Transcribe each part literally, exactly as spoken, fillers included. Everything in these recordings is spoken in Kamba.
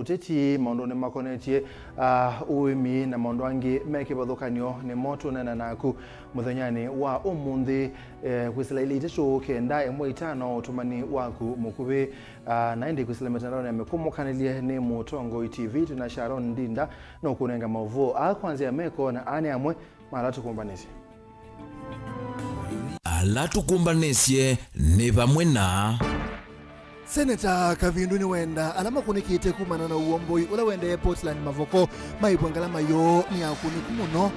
ũteti, maũndũnĩ makonetye, ah, ũĩmi na maũndũ angĩ me kĩvathũkany'o, nĩmo tũneena naku mũthenyanĩ wa ũmũnthĩ, eh, kwĩsĩla ilĩ itatũ kenda ĩmwe itano ũtũmani waku mũkuvĩ. Ah, na ĩndĩ kwĩsĩla mĩtandaonĩ ya mĩkũmũkanĩlye nĩ Mũtongoi T V, twĩna Sharon Ndinda nũkũnenga maũvoo aa kwa nzĩa ya meko, na aa nĩ amwe ma ala tũkũmbanĩsye. Ala tũkũmbanĩsye nĩ vamwe na Seneta Kavindu nĩwenda ala makũnĩkĩte kumana na ũomboi ũla ũendee Portland Mavoko maĩvwe ngalama yoo nĩ ya kũnĩku mũno.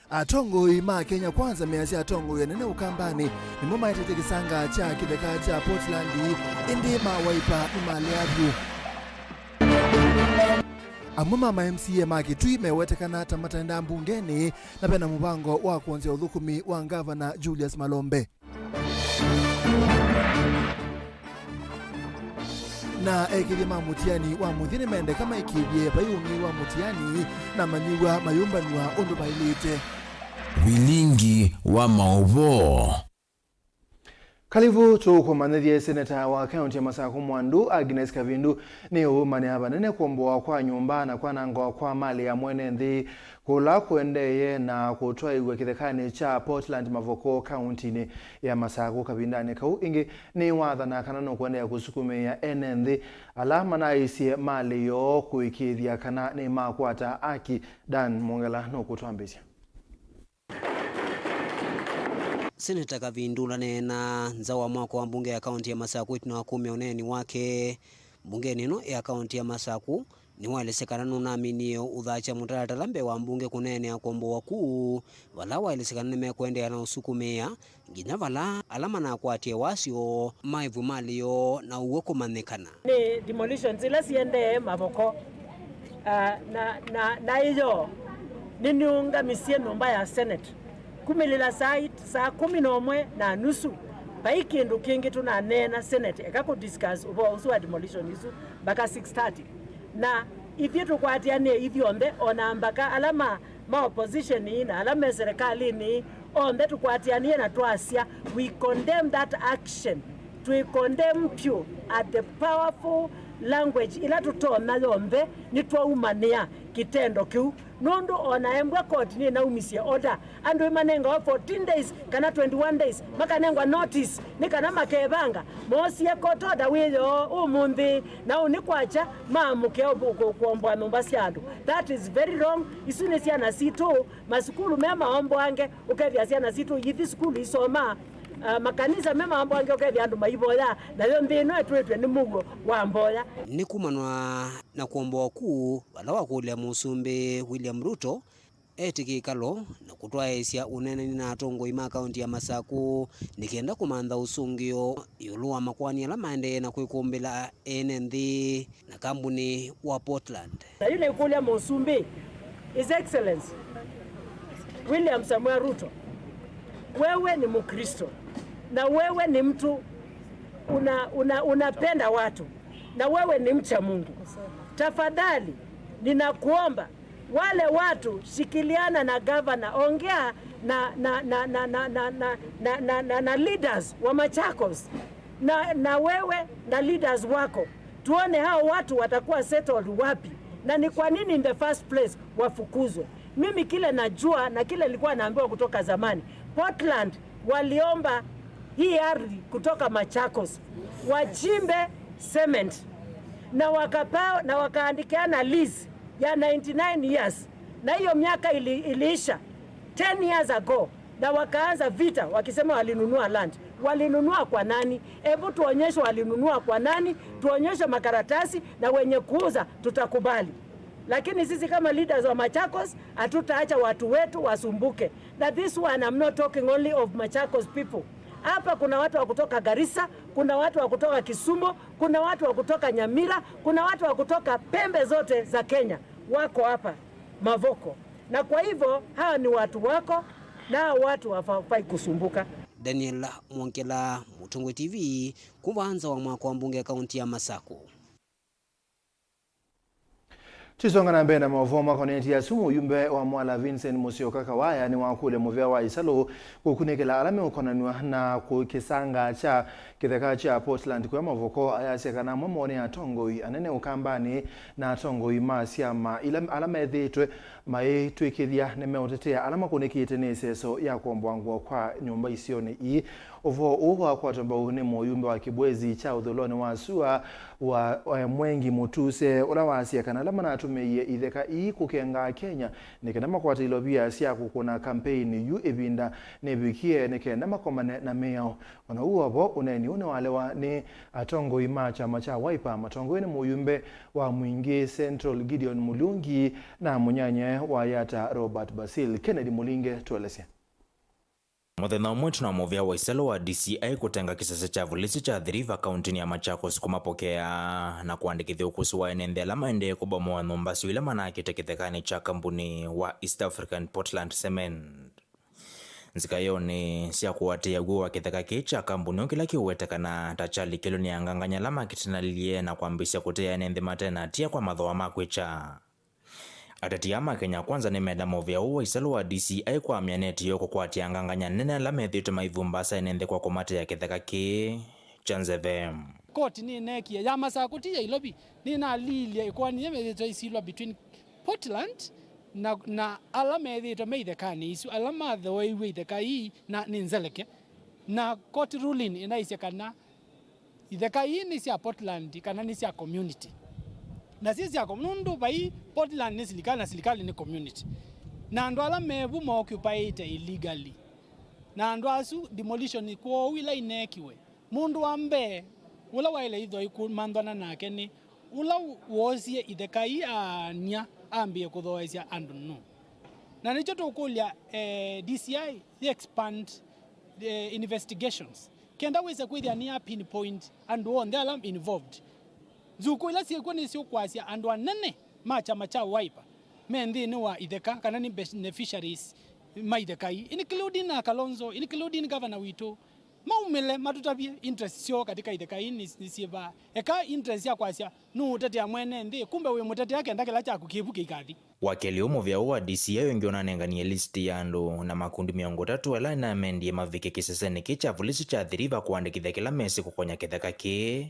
Atongoi ma Kenya Kwanza measya atongoi anene Ũkambanĩ nĩmo maetete kĩsanga kya kĩtheka kya Portland, ĩndĩ ma Wiper nĩmalea vyũ. Amwe ma ma M C A ma Kitui mewetekana ta mataendaa mbungenĩ, na vena mũvango wa kwonzya ũthũkũmi wa ngavana Julius Malombe. Na ekĩthya ma mũtiani wa mũthya nĩmendeka maĩkĩĩthye vai ũng'ei wa mũtiani na amanyĩw'a mayũmbanw'a ũndũ vaĩlĩte. Vilingi wa maũvoo. Kalivu tũkũmanyĩthye seneta wa kaunti ya Masakũ Mwandu, Agnes Kavindu, nĩ ũmanĩa vanene kũomboa kwa nyũmba na kwanangwa kwa malĩ ya mwene nthĩ kũla kũendeeye na kũtwaĩw'a kĩthekanĩ kya Portland Mavoko kauntinĩ ya Masakũ. Kavindanĩ kau ĩngĩ nĩwathana kana nũkũendeea kũsukumĩĩa ene nthĩ ala manaisye malĩ yoo kũĩkĩĩthya kana nĩmakwata aki. Dan Mwongela nũkũtwambĩsya. Seneta Kavindu ũla ũneenaa nza wa mwako wa mbunge ya kaunti ya Masakũ ĩtina wa kumya ũneeni wake mbungenĩ ĩno ya kaunti ya Masakũ, nĩwaelesya kana nũnaminie ũthaakya mũtalatala mbee wa mbunge kũneenea kũomboa kũu, vala waelesya kana nĩmekũendeea na ũsukumĩa nginya vala ala manakwatie wasyo maĩvwe malĩ yoo na ũw'o kũmanyĩkana. Nĩ demolitions ila siendee Mavoko, ah, na, na, na ĩyo nĩnĩũngamisye nyũmba ya Senate. Kumĩlĩla saa it-, saa kũmi na ũmwe na nusu, vai kĩndũ kĩngĩ tũnaneena Senate, eka kũ discuss ũvoo ũsu wa demolition isu mpaka six thirty. Na ithyĩ tũkwatĩanĩe ithyonthe, o na mpaka ala ma, ma opposition na ala me serikalĩnĩ, onthe tũkwatĩanĩe na twasya, we condemn that action. Twĩ condemn vyũ at the powerful language ĩla tũtonya yonthe, nĩtwaumanĩa kĩtendo kĩu. Nũndũ o na embwa koti nĩnaumisye order, andũ ĩmanengawa fourteen days kana twenty-one days, makanengwa notice nĩ kana makevanga, moosie court order wĩoo ũmũnthĩ, na ũnĩ kwakya maamũke kũ-, kũ-, kũomboa nyũmba sya andũ. That is very wrong. Isu nĩ syana sitũ, masukulu me maomboange, ũkethĩa syana sitũ ithi sukulu isoma, ah, makanisa me maomboange, ũkethĩa andũ maivoya, nayo nthĩ ĩno ĩtwĩtwe nĩ mũuo wa mboya. Nĩ kumanwa na kũomboa kũu, vala wakũlya Mũsumbĩ William Ruto etĩkĩlĩkalo na kũtwaĩĩsya ũneenani na atongoi ma kaunti ya Masakũ nĩ kenda kũmantha ũsũngĩo ĩũlũ wa makoani ala maendee na kwĩkũmbĩla ene nthĩ na kambuni wa Portland. Na yu nĩkũlya Mũsumbĩ, His Excellency William Samuel Ruto, wewe ni Mkristo na wewe ni mtu una, una, unapenda watu na wewe ni mcha Mungu. Tafadhali ninakuomba, wale watu, shikiliana na gavana, ongea na, na, na leaders wa Machakos na, na wewe na leaders wako, tuone hao watu watakuwa settled wapi na ni kwa nini in the first place wafukuzwe. Mimi kile najua na kile nilikuwa naambiwa kutoka zamani, Portland waliomba hii ardhi kutoka Machakos wachimbe cement na wakapao, na wakaandikiana lease ya ninety-nine years, na hiyo miaka ili, iliisha ten years ago, na wakaanza vita wakisema walinunua land. Walinunua kwa nani? Hebu tuonyeshe walinunua kwa nani, tuonyeshe makaratasi, na wenye kuuza tutakubali. Lakini sisi kama leaders wa Machakos, hatutaacha watu wetu wasumbuke. Na this one, I'm not talking only of Machakos people. Hapa kuna watu wa kutoka Garissa, kuna watu wa kutoka Kisumu, kuna watu wa kutoka Nyamira, kuna watu wa kutoka pembe zote za Kenya wako hapa Mavoko. Na kwa hivyo, hawa ni watu wako, na hawa watu hawafai kusumbuka. Daniel Mwongela, Mũtongoi T V, kuma nza wa mwako wa mbunge ya kaunti ya Masakũ. Tũisonga na mbee na maũvoo makonetye asu, mũyumbe wa Mwala Vincent Musyoka Kawaya nĩwakũlya mũvĩa wa Isalu kũkunĩkĩla ala meũkonanw'a na kũ-, kĩsanga kya kĩtheka kya Portland kũya mavoko, ayasya kana amwe moo nĩ atongoi anene Ũkambanĩ na atongoi ma syama ila ala methĩĩtwe maitw'ĩkĩthya nĩmeũtetea ala makũnĩkĩte nĩ ĩseso ya kũomboangwa kwa nyũmba isionĩ ii. Ũvoo ũũ wakwatwa mbau nĩ mũyumbe wa Kibwezi kya ũthũĩlonĩ wa sua wa, eh, Mwengi Mutuse, ũla wasya kana ala manatũmĩie itheka ii kũkenga Akenya nĩ kenda makwate ilovia sya kũkũna kampeini yu ĩvinda nĩvikie nĩ kenda makomane na mĩao. O na ũu o vo, ũneeni ũũ nĩwalewa nĩ atongoi ma kyama kya Wiper matongoew'e nĩ mũyumbe wa Mwingi Central Gideon Mulugi na mũnyanyae wa Yatta Robert Basil. Kennedy Mulinge tũelesye. Mũthenya ũmwe ĩtina wa mũvĩa wa Isalu wa D C I kũtenga kĩsese kya volisi kya Athi River kaũntĩnĩ ya Machakos kũmapokea na kũandĩkĩthya ũkũsĩ wa ene nthĩ ala maendee kũbomoa nyũmba syoo ila manakĩte kĩthekanĩ kya kambuni wa East African Portland Cement. Nzika ĩonĩ sya kũatĩĩa w'o wa kĩtheka kĩĩ kya kambuni ũũ kĩla kĩũwetekana ta kyalikĩlwe nĩ angangany'a ala makĩtinalilye na kwambĩĩsya kũtea ene nthĩ mate na hatia kwa mathooa ma kwĩkya. Ateti aa ma Kenya Kwanza nĩmenda mũvĩa ũũ wa Isalu wa D C I kwamya neti yoo kũkwatya angangany'a anene ala methĩĩtwe maivumbaasa ene nthĩ kwa kũmatea kĩtheka kĩĩ kya nzeve. Koti nĩneekie ya Masakũ ti ya Ilovi, nĩnalilye ĩkoani yĩmethĩĩtwe isilwa between Portland na, na ala methĩĩtwe me ithekanĩ isu, ala mathooeiw'e itheka ii na nĩ nzeleke. Na court ruling ĩnaisye kana itheka ii nĩ sya Portland kana nĩ sya community. Na syĩ sya com-, nũndũ vai Portland nĩ silikalĩ na silikalĩ nĩ community. Na andũ ala me vu maoccupaĩte illegally. Na andũ asu demolition kwoou ila ineekiwe. Mũndũ wa mbee ũla waĩle ithoi kũmanthwana nake nĩ ũla woosie itheka ii aany'a ambĩĩe kũthooesya andũ nũũ. Na nĩkyo tũkũlya, eh, D C I yĩ expand, eh, investigations kenda wĩse kwĩthĩa nĩ ya pinpoint andũ onthe ala involved. Nzukũ ila syĩkw'o nĩsyũkwasya andũ anene ma kyama kya Wiper me nthĩnĩ wa itheka kana nĩ beneficiaries ma itheka ii, including a Kalonzo, including governor witũ. Maumĩle matũtavye interest syoo katika itheka ii nĩ, nĩ syĩva. Eka interest sya kwasya nũũtetea mwene nthĩ, kumbe wĩ mũtetea kenda kĩla kyaku kĩvu kĩikathi. Wa kelĩ ũũ mũvĩa ũũ wa D C I ũngĩ ũnanenganie list ya andũ na makundi mĩongo ĩtatũ ala namendie mavike kĩsesenĩ kĩĩ kya volisi kya Athi River kũandĩkĩthya kĩla mesĩ kũkonya kĩtheka kĩĩ.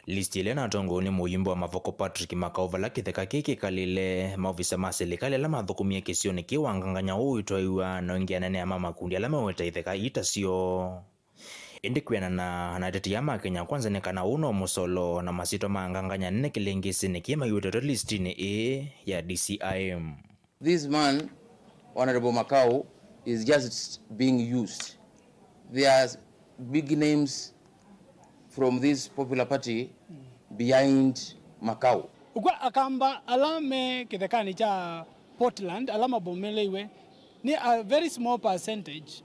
List ĩla ĩnatongoew'e nĩ mũyumbe wa Mavoko Patrick Makau vala kĩtheka kĩĩ kĩkalĩle, maovisa ma silikalĩ ala mathũkũmie kĩsionĩ kĩĩ wa ngangany'a ũũ ũitwaĩw'a na aingĩ anene ma makundi ala meũete itheka ii ta syoo. Ĩndĩ kwĩanana na ateti aa ma Kenya Kwanza nĩ kana ũũ no mũsolo na masyĩtwa ma ngangany'a nene kĩlĩngĩsĩnĩ kĩĩ maiwetetwe listinĩ ĩĩ ya D C I. This man, Honorable Makau, is just being used. There are big names from this popular party behind Makau. Ũkw'a Akamba ala me kĩthekanĩ kya Portland ala mabomoleiwe nĩ a very small percentage,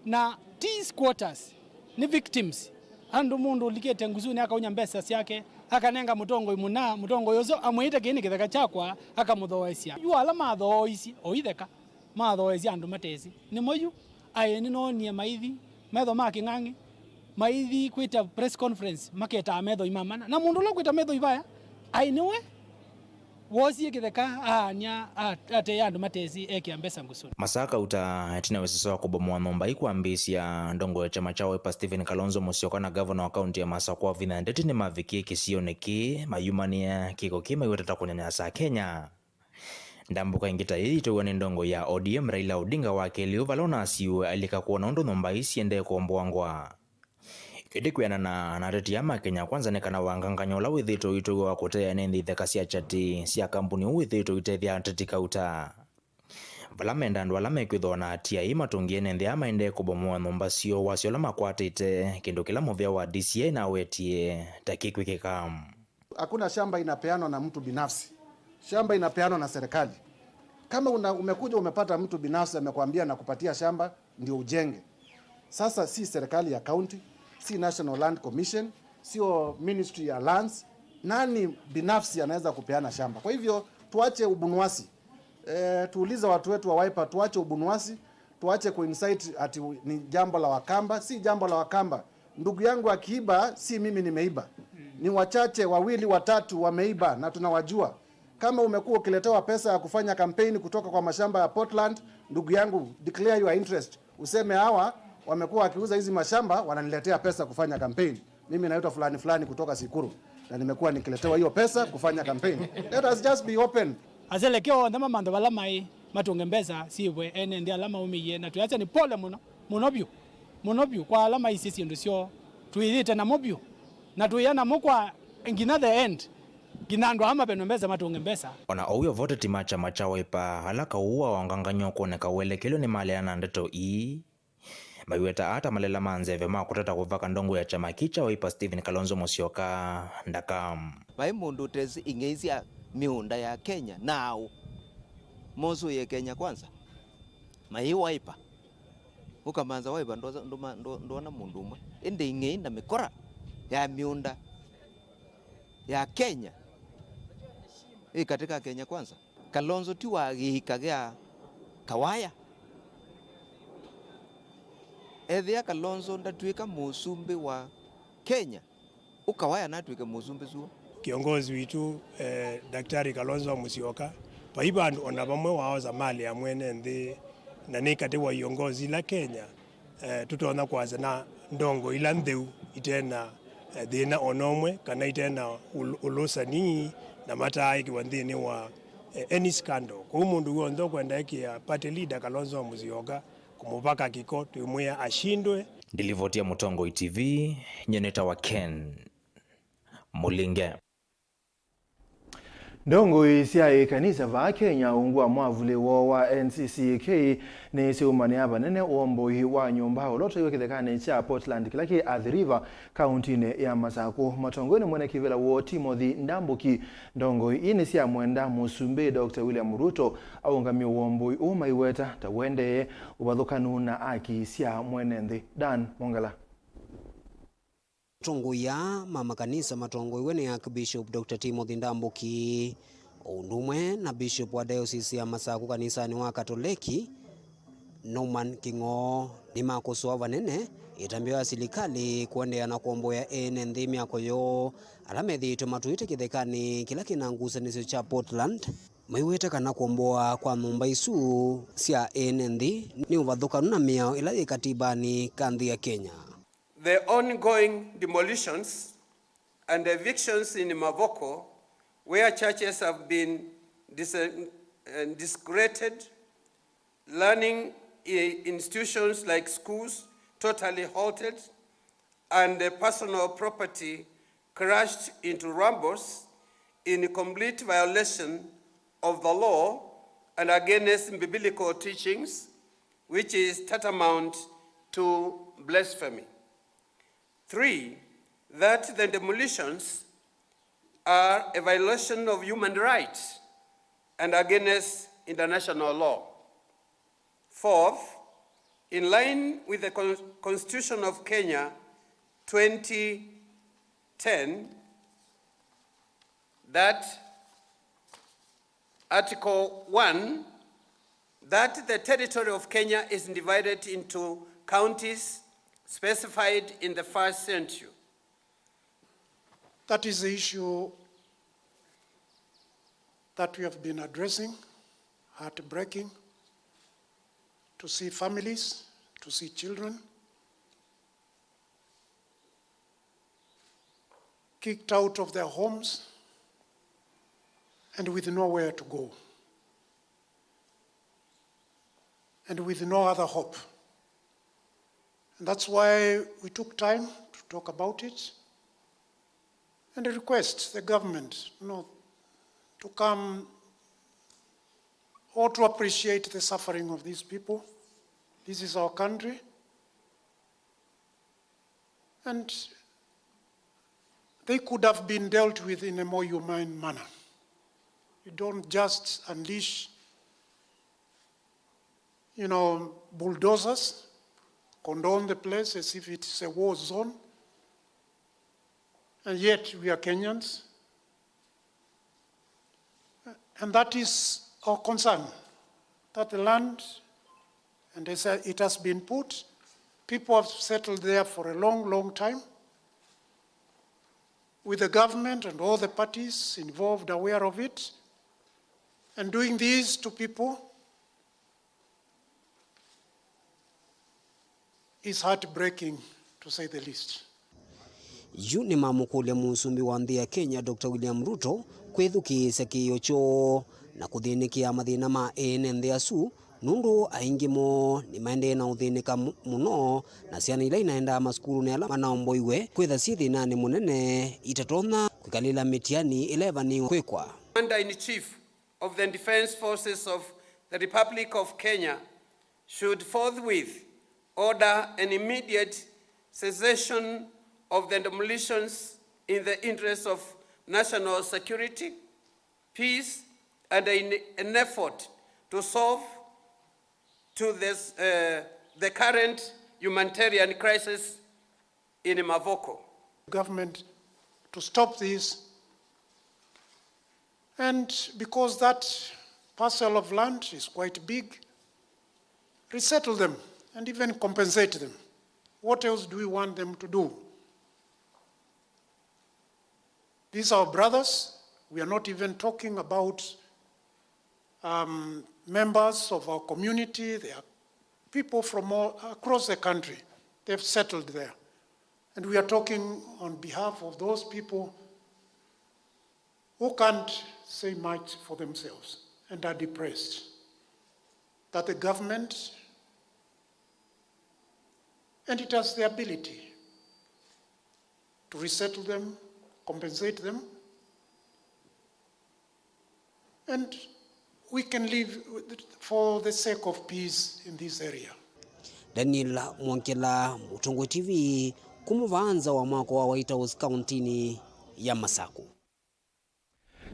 na ti squatters, nĩ victims. Andũ, mũndũ ũlikĩte ngusunĩ akaunya mbesa syake, akanenga mũtongoi mũna, mũtongoi ũsu amwĩĩte kĩĩ nĩ kĩtheka kyakwa, akamũthooesya. Yu ala mathooisye o itheka, mathooesya andũ matesĩ. Nĩmo yu aĩ nĩnoonie maithi, metho ma kĩng'ang'i, maithi kwĩta press conference, maketaa metho imamana. Na mũndũ ũla ũkwĩta metho ivaya, aĩ nĩwe woosie kĩtheka aany'a a-, ateea andũ matesĩ ekĩa mbesa ngusunĩ. Masaa kauta ĩtina wa ĩseso wa kũbomoa nyũmba ii kwambĩĩsya, ndongoi wa kyama kya Wiper Stephen Kalonzo Musyoka na ngavana wa kaunti ya Masakũ Wavinya Ndeti nĩmavikie kĩsionĩ kĩĩ mayumanĩa kĩko kĩĩ maiwetete kũnyanyasa Akenya. Ndambũka ĩngĩ ta ĩĩ yĩitwawa nĩ ndongoi ya O D M Raila Odinga wa kelĩ ũũ vala ũnasiiwe alika kwona ũndũ nyũmba ii siendee kũomboangwa. Ĩndĩ kwĩanana na ateti aa ma Kenya Kwanza nĩ kana wangangany'a ũla wĩthĩĩtwe ũitwaĩwa wa kũtea ene nthĩ itheka sya kyatĩ sya kambuni ũũ wĩthĩĩtwe ũitethya ateti kauta, vala menda andũ ala mekwĩthĩwa na hatia ĩ matũngĩe ene nthĩ aa maendee kũbomoa nyũmba syoo wasya ũla makwatĩte, kĩndũ kĩla mũvĩa wa D C I nawetie ta kĩkwĩkĩka. Hakuna shamba inapeanwa na mtu binafsi. Shamba inapeanwa na serikali. Kama una-, umekuja umepata mtu binafsi amekwambia nakupatia shamba ndio ujenge. Sasa si serikali ya county, si National Land Commission, sio Ministry ya Lands. Nani binafsi anaweza kupeana shamba? Kwa hivyo tuache ubunuasi. Eh, tuulize watu wetu wa Wiper, tuache ubunuasi, tuache kuincite ati ni jambo la Wakamba. Si jambo la Wakamba. Ndugu yangu akiiba, si mimi nimeiba. Ni wachache, wawili, watatu wameiba na tunawajua. Kama umekuwa ukiletewa pesa ya kufanya campaign kutoka kwa mashamba ya Portland, ndugu yangu, declare your interest. Useme, "Hawa wamekuwa wakiuza hizi mashamba, wananiletea pesa kufanya campaign. Mimi naitwa fulani fulani kutoka Sikuru, na nimekuwa nikiletewa hiyo pesa kufanya campaign." Let us just be open. Aseleke onthe mamanthe vala maĩ, matũnge mbesa syĩvwe ene nthĩ ala maumĩie, na twĩasya nĩ pole mũno, mũno vyũ, mũno vyũ kwa ala maisye syĩndũ syoo. Twĩyĩte namo vyũ, na twĩya namo kwa nginya the end, nginya andũ aa mavenwe mbesa matũnge mbesa. Ona oou, avoteti ma kyama kya Wiper, ala kaũ wa wangangany'o kwoneka ũelekelwe nĩ maleana na ndeto ii, maiweta ata malela ma nzeve ma kũtata kũvaka ndongo ya kyama kĩĩ kya Wiper, Stephen Kalonzo Musyoka, ndaka. Vai mũndũ ũtesĩ ing'ei sya mĩũnda ya Kenya naaũ? Mosũĩe Kenya Kwanza. Maĩ Wiper. Ũkamanza Wiper, ndwa-, ndũma-, ndũ-, ndwona mũndũ ũmwe. Ĩndĩ ing'ei na mĩkora ya mĩũnda ya Kenya ĩ katĩ ka Kenya Kwanza. Kalonzo ti wa gĩika kya kawaya. Ethĩa Kalonzo ndatw'ĩka mũsumbĩ wa Kenya, ũkawaya natw'ĩke mũsumbĩ suo. Kĩongozi witũ, eh, Daktari Kalonzo wa Musyoka, vai vandũ ona vamwe waosa malĩ ya mwene nthĩ, na nĩ katĩ wa iongozi ila Kenya, eh, tũtonya kwasya na ndongo ila ntheu, itena, eh, thĩna ona ũmwe, kana itena ũl-, ũlũsani, na mataaĩkĩwa nthĩnĩ wa, eh, any scandal. Kwoou mũndũ w'onthe ũkwenda ĩkĩa party leader Kalonzo wa Musyoka kũmũvaka kĩko, twĩmwĩa ashindwe. Ndilivoti ya Mũtongoi T V, nyie nĩtawa Ken Mũlinge. Ndongoi sya ĩkanisa vaa Kenya ungu wa mwavuli woo wa N C C K nĩsyaumanĩa vanene ũomboi wa nyũmba ũla ũtwaiwe kĩthekanĩ kya Portland kĩla kĩ Athi River, kauntinĩ ya Masakũ. Matongoi nĩ mwene kĩvĩla woo Timothy Ndambuki. Ndongoi ii nĩsyamwenda Mũsumbĩ Doctor William Ruto aũngamye ũomboi ũũ maiweta ta ũendee, ũvathũkanu na aki sya mwene nthĩ. Dan Mongala. Atongoi aa ma makanisa matongoiw'e nĩ Archbishop Doctor Timothy Ndambuki, o ũndũ ũmwe na Bishop wa Diocese ya Masakũ kanisanĩ wa Katoleki, Norman Kĩng'oo, nĩmakosoa vanene ĩtambya ya silikalĩ kũendeea na kũomboea ene nthĩ myako yoo ala methĩĩtwe matũĩte kĩthekanĩ kĩla kĩna ngusanĩsyo kya Portland, maiweta kana kũomboa kwa nyũmba isu sya ene nthĩ nĩ ũvathũkanu na mĩao ĩla yĩ katibanĩ ka nthĩ ya Kenya. The ongoing demolitions and evictions in Mavoko, where churches have been dis-, uh, desecrated, learning i-, institutions like schools totally halted, and the personal property crushed into rumbles in complete violation of the law and against biblical teachings, which is tantamount to blasphemy. Three, that the demolitions are a violation of human rights and against international law. Fourth, in line with the Con-, Constitution of Kenya twenty ten, that Article one, that the territory of Kenya is divided into counties specified in the first schedule. That is the issue that we have been addressing, heartbreaking to see families, to see children kicked out of their homes and with nowhere to go, and with no other hope. And that's why we took time to talk about it and request the government, you know, to come or to appreciate the suffering of these people. This is our country. And they could have been dealt with in a more humane manner. You don't just unleash, you know, bulldozers, condone the place as if it's a war zone, and yet we are Kenyans. And that is our concern, that the land, and as it has been put, people have settled there for a long, long time, with the government and all the parties involved aware of it. And doing this to people is heartbreaking, to say the least. Yu nĩmamũkũlya mũsumbĩ wa nthĩ ya Kenya, Doctor William Ruto, kwĩthukĩĩsya kĩĩo kyoo na kũthĩnĩkĩa mathĩna ma ene nthĩ asu, nũndũ aingĩ moo nĩmaendee na ũthĩnĩka mu- mũno, na syana ila inaendaa masukulunĩ ala manaomboiwe kwĩtha syĩ thĩnanĩ mũnene itatonya kwĩkalĩla mĩtiani ĩla ĩvanĩĩwe kwĩkwa. Commander-in-Chief of the Defence Forces of the Republic of Kenya should forthwith order an immediate cessation of the demolitions in the interests of national security, peace, and in an effort to solve to this, uh, the current humanitarian crisis in Mavoko. Government to stop this, and because that parcel of land is quite big, resettle them and even compensate them. What else do we want them to do? These are our brothers. We are not even talking about um, members of our community. They are people from all across the country. They've settled there. And we are talking on behalf of those people who can't say much for themselves and are depressed. That the government, and it has the ability to resettle them, compensate them, and we can live for the sake of peace in this area. Daniel Mwongela, Mũtongoi T V, kuma vaa nza wa mwako wa White House kauntinĩ ya Masaku.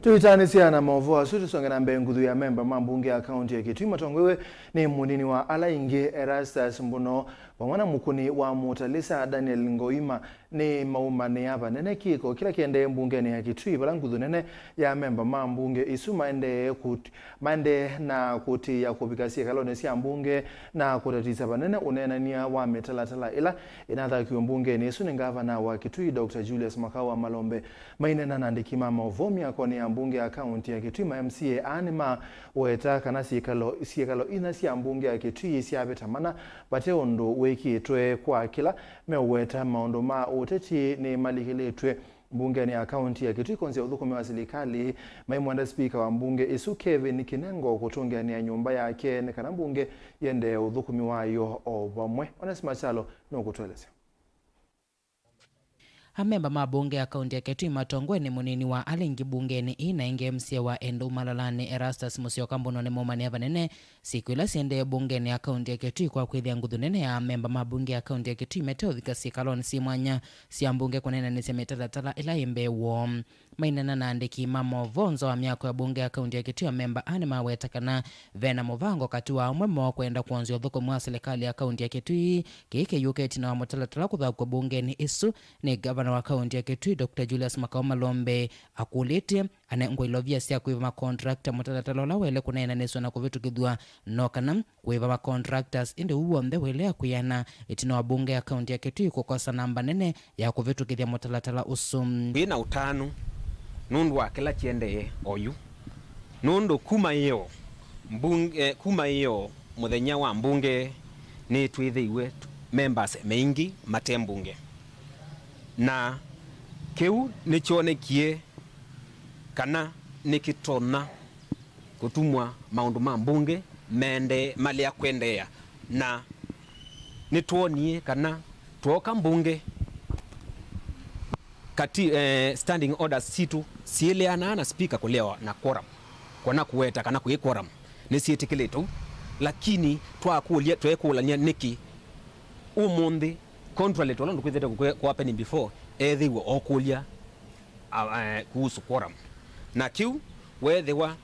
Tũitanĩsya na maũvoo asu, tũsonge na mbee. Nguthu ya amemba ma mbunge ya kaunti ya Kitui matongoewe nĩ mũnini wa ala aingĩ Erastus Mbuno vamwe na mũkũni wa Mutalisa Daniel Ngoima nĩmaumanĩa vanene kĩko kĩla kĩendee mbungenĩ ya Kitui, vala nguthu nene ya amemba ma mbunge isu maendee kũt- maendee na kũtĩĩa kũvika syĩkalonĩ sya mbunge na kũtatisya vanene ũneenany'a wa mĩtalatala ĩla ĩnathakiwe mbungenĩ ĩsu nĩ ngavana wa Kitui, Doctor Julius Makau wa Malombe. Maineena na andĩki ma maũvoo myakonĩ ya mbunge ya kaunti ya Kitui, ma M C A aa nĩmaweta kana syĩkalo, syĩkalo inya sya mbunge ya Kitui syavĩta mana vate ũndũ wĩkĩtwe kwa kĩla meũweta maũndũ ma ũteti nĩmalikĩlĩtw'e mbungenĩ ya kaunti ya Kitui. Konzi ya ũthũkũmi wa silikalĩ maimwenda spika wa mbunge ĩsu Kevin Kinengo kũtũngĩanĩa nyũmba yake nĩ kana mbunge yĩendee ũthũkũmi wayo o vamwe. Onesmus Kyalo nũkũtũelesya. Amemba ma mbunge ya kaunti ya Kitui matongoe nĩ mũnini wa ala aingĩ mbungenĩ ĩĩ na ĩngĩ M C A wa Endou Malalanĩ Erastus Musyoka Mbuno nĩmaumanĩa vanene syĩko ila syendee mbungenĩ ya kaunti ya Kitui kwa kwĩthĩa nguthu nene ya amemba ma mbunge ya kaunti ya Kitui mete ũvika syĩkalonĩ syĩ mwanya sya mbunge kũneenanĩsya mĩtalatala ĩla yĩ mbee woo. Maineena na andĩki ma maũvoo nza wa myako ya mbunge ya kaunti ya Kitui, amemba aa nĩmaweta kana ve na mũvango katĩ wa amwe moo kwenda kwonzya ũthũkũmi wa silikalĩ ya kaunti ya Kitui. Kĩĩ kĩyũka ĩtina wa mũtalatala kũthakw'a mbungenĩ ĩsu nĩ ngavana wa kaunti ya Kitui, Doctor Julius Makau Malombe, akũlĩtye anengwe ilovia sya kũĩva makontrakta mũtalatala ũla waĩle kũneenanĩsw'a na kũvĩtũkĩthw'a no kana kũĩva ma contractors, ĩndĩ ũu w'onthe waĩle kwĩana ĩtina wa mbunge ya kaunti ya Kitui kũkosa namba nene ya kũvĩtũkĩthya mũtalatala ũsu. Twĩ na ũtanu nũndũ wa kĩla kĩendee oyu, nũndũ kuma ĩyo mbunge, kuma ĩyo mũthenya wa mbunge nĩtwĩthĩiwe members maingĩ mate mbunge, na kĩu nĩkyonekie kana nĩkĩtonya kũtumwa maũndũ ma mbunge mende malea kwendeea, na nĩtwonie kana twooka mbunge kati, eh, standing orders sitũ siĩleanaa na speaker kũleawa na quorum, kana kũweta kana kwĩ quorum nĩsyĩtĩkĩlĩtwe, lakini twakũlya, tweekũlany'a nĩkĩ ũmũnthĩ, contrary to ũla ũndũ kwĩthĩte kũ-, kũ-, kũ-, happening before, ethĩiwe okũlya a, a, kuhusu quorum. Na kĩu weethĩwa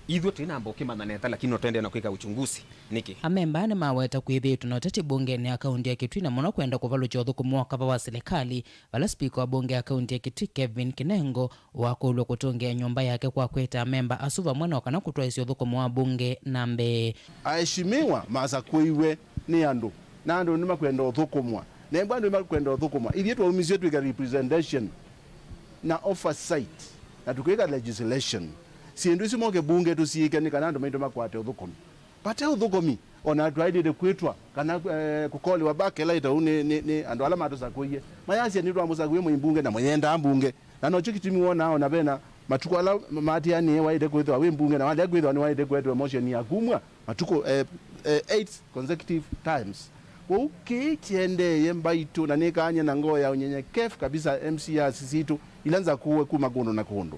ithyĩ twĩ namba ũkĩmanya nesa, lakini no tũendee na kwĩka uchunguzi nĩkĩ. Amemba nĩmaweta kwĩthĩĩtwe na ũteti mbungenĩ ya kaunti ya Kitui, na mũno kwenda kũvalũkya ũthũkũmi wa kava wa silikalĩ, vala spika wa mbunge ya kaunti ya Kitui Kevin Kinengo wakũlw'a kũtũngĩa nyũmba yake kwa kwĩta amemba asu vamwe no kana kũtwaĩsya ũthũkũmi wa mbunge na mbee. Aheshimiwa masakũiwe nĩ andũ, na andũ nĩmakwenda ũthũkũmwa. Nengwa andũ nĩmakwenda ũthũkũmwa. Ithyĩ twaumisye twĩka representation na oversight, na tũkĩka legislation. Syĩndũ isu moke mbunge tũsiĩke nĩ kana andũ maitũ makwate ũthũkũmi. Vate ũthũkũmi, o na twaĩlĩte kwĩtwa kana, eh, kũkolĩwa back ĩla ĩtau nĩ, nĩ, nĩ andũ ala matũsakũie. Mayasya nĩtwamũsakũie mwĩ mbunge na mũyendaa mbunge. Na nokyo kĩtumi wonaa o na vena matukũ ala maatĩanĩe waĩte kwĩthĩwa wĩ mbunge na walea kwĩthĩwa nĩwaĩte kũetwe motion ya kumw'a matukũ, eh, eh, eight consecutive times. Kwoou kĩĩ kĩendeeye mbaitũ, na nĩkaany'a na ngoo ya ũnyenyekevu kabisa M C As sitũ ila nzakũe kuma kũndũ na kũndũ.